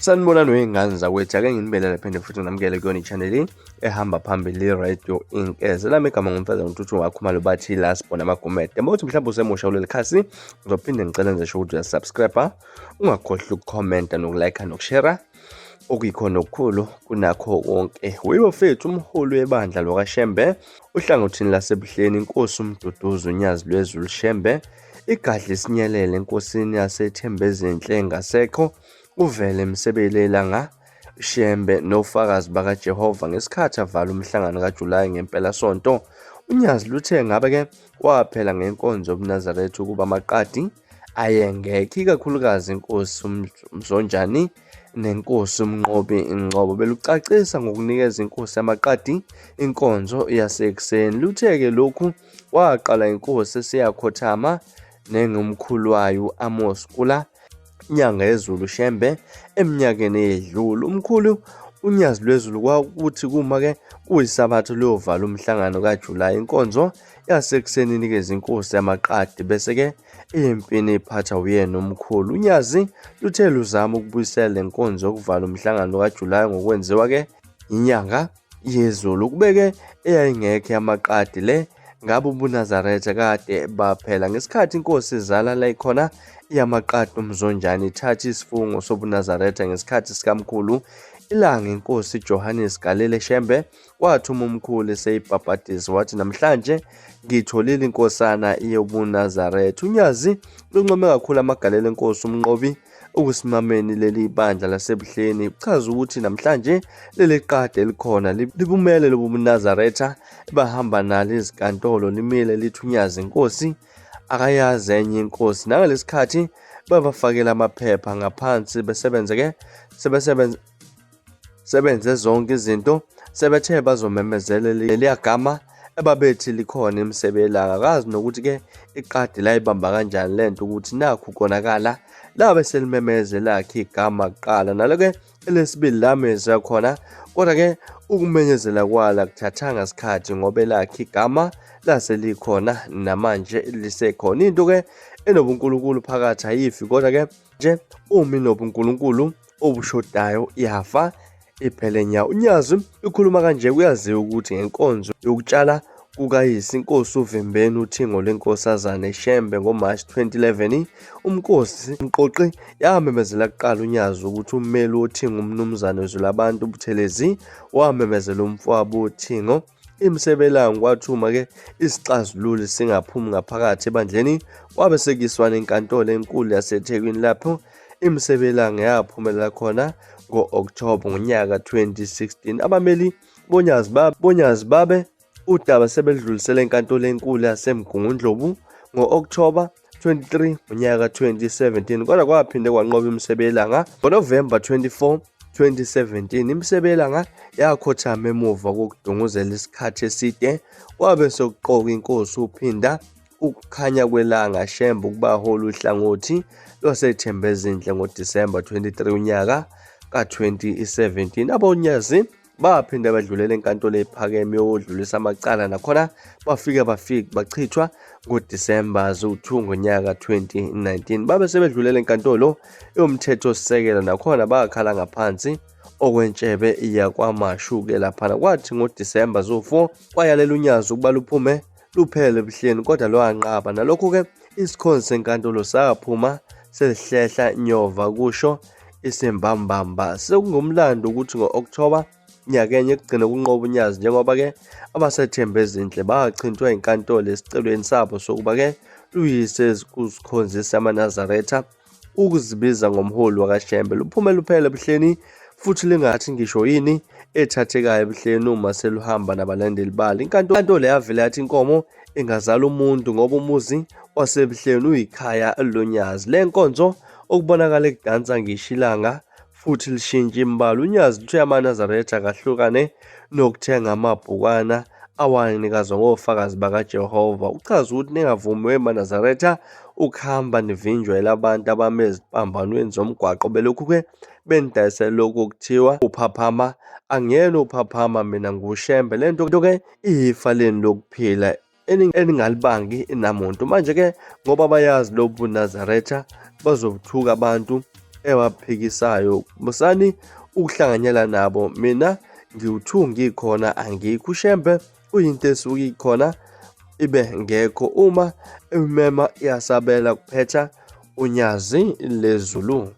Sanibonani wey'ngane zakwethu, ake nginibelele phinde futhi nginamukele kuyona i-channel ehamba phambili i-Radio Inkeze. Lami igama ngumfeza ngithuthu wakhumalo bathi la sibona amagumede. Uma uthi mhlawumbe usemusha kuleli khasi, ngizophinde ngicele nje ukuthi uyasubscribe, ungakhohlwa ukukhomenta nokulike nokushare okuyikhona okukhulu kunakho konke. Webafethu umholi webandla lwakaShembe uhlangothini laseBuhleni inkosi uMduduzi uNyazi lwezulu Shembe igadla isinyelele enkosini yaseThembezinhle ngasekho Uvele emsebele ilanga Shembe nofakazi bakaJehova ngesikhathi avala umhlangano kaJulayi ngempelasonto. UNyazi luthe ngabe-ke kwaphela ngenkonzo yobuNazaretha ukuba amaqadi ayengekho ikakhulukazi inkosi uMzonjani nenkosi uMnqobi Ngcobo belucacisa ngokunikeza inkosi yamaqadi inkonzo yasekuseni. Luthe-ke lokhu kwaqala inkosi eseyakhothama nengumkhulu wayo u-Amos Kula Inyanga yezulu Shembe eminyakeni eyedlule. Umkhulu uNyazi lwezulu kwakuthi kuma-ke kuyisabatha luyovala umhlangano kaJulayi inkonzo yasekuseni inikeze inkosi yamaqadi bese-ke empini iphatha uyena umkhulu. UNyazi luthe luzama ukubuyisela le nkonzo yokuvala umhlangano kaJulayi ngokwenziwa-ke inyanga yezulu kubeke eyayingekho yamaqadi le ngabe ubuNazaretha kade baphela ngesikhathi inkosi izala la ikhona yamaqadi uMzonjani ithatha isifungo sobuNazaretha ngesikhathi sikamkhulu ilanga inkosi Johannes Galile Shembe kwathi uma umkhulu eseyibhabhadisa wathi namhlanje ngitholile inkosana yobuNazaretha. UNyazi luncome kakhulu amagalelo enkosi uMnqobi ukusimameni leli bandla laseBuhleni kuchaza ukuthi namhlanje leli qade elikhona libumele lobu buNazaretha bahamba nalo izinkantolo limile lithi uNyazi inkosi akayazi enye inkosi nangalesikhathi babafakela amaphepha ngaphansi besebenze ke sebesebenza sebenze zonke izinto sebethe bazomemezela leliya gama ebabethi likhona emsebelanga akazi nokuthi ke iqadi layibamba kanjani lento ukuthi nakhu konakala labe selimemeze lakhe igama kuqala nalo ke elesibili lameza khona kodwa ke ukumenyezela kwala kuthathanga sikhathi ngoba elakhe igama lase likhona namanje lisekhona into ke enobunkulunkulu phakathi ayifi kodwa ke nje uma inobunkulunkulu obushodayo yafa iphele nya. UNyazi ukhuluma kanje kuyaziwa ukuthi ngenkonzo yokutshala kukayise inkosi uVimbeni uThingo lweNkosazane Shembe ngoMashi 2011 umnkosi Mqoqi yamemezela kuqala uNyazi ukuthi ummeli woThingo uMnumzane Zulabantu Buthelezi wamemezela umfowabo woThingo Imsebelangu kwathi uma-ke isixazululo singaphumi ngaphakathi ebandleni kwabe sekuyiswana enkantolo enkulu yaseThekwini lapho imsebelangu yaphumelela khona ngo-Okthoba ngonyaka 2016. Abameli boNyazi boNyazi babe udaba sebeludlulisele enkantolo enkulu yaseMgungundlovu ngo-Okthoba 23 ngonyaka 2017 kodwa kwaphinde kwanqoba iMsebelanga ngoNovemba 24 2017 iMsebelanga yakhothama emuva kokudunguzela isikhathi eside kwabe sekuqoka inkosi uPhinda ukukhanya kwelanga Shembe ukubahola uhlangothi lwaseThembezinhle ngoDisemba 23 unyaka ka-2017 abonyazi Baphinde badlulela enkantolo ephakeme yokudlulisa amacala nakhona bafike bafike bachithwa ngoDisemba ziwu-2 ngonyaka 2019. Babe sebedlulela enkantolo yomthethosisekelo nakhona bakhala ngaphansi okwentshebe yakwaMashu-ke laphana. Kwathi ngoDisemba ziwu-4 kwayalela uNyazi ukuba luphume luphele ebuhleni kodwa lwanqaba. Nalokhu-ke isikhonzi senkantolo saphuma sesihlehla nyova kusho isimbambamba. Sekungumlando ukuthi ngo-Okthoba nyakenye kugcine kunqoba uNyazi njengoba-ke abaseThembezinhle bachintwa inkantolo esicelweni sabo sokuba-ke luyise kuzikhonzisa amaNazaretha ukuzibiza ngomholi wakaShembe luphume luphele ebuhleni futhi lingathi ngisho yini ethathekayo ebuhleni uma seluhamba nabalandeli balo. Inkantolo yavele yathi inkomo ingazala umuntu ngoba umuzi wasebuhleni uyikhaya lonyazi. Le nkonzo okubonakala ekudansa ngisho ilanga futhi lishintshe imibala. UNyazi luthe amaNazaretha akahlukane nokuthenga amabhukwana awanikezwa ngoFakazi BakaJehova. Uchaze ukuthi ningavumi wemaNazaretha ukuhamba nivinjwa yila bantu abame ezipambanweni zomgwaqo belokhu-ke benidayisela lokhu okuthiwa uphaphama. Angiyena uphaphama mina ngiwuShembe. Le nto-ke iyifa lenu lokuphila eningalibangi namuntu. Manje-ke ngoba bayazi lobu buNazaretha bazobuthuka abantu ewaphikisayo. Musani ukuhlanganyela nabo, mina ngiwu-2 ngikhona angikho. UShembe uyinto esuke ikhona ibe ngekho, uma emema iyasabela, kuphetha uNyazi lezulu.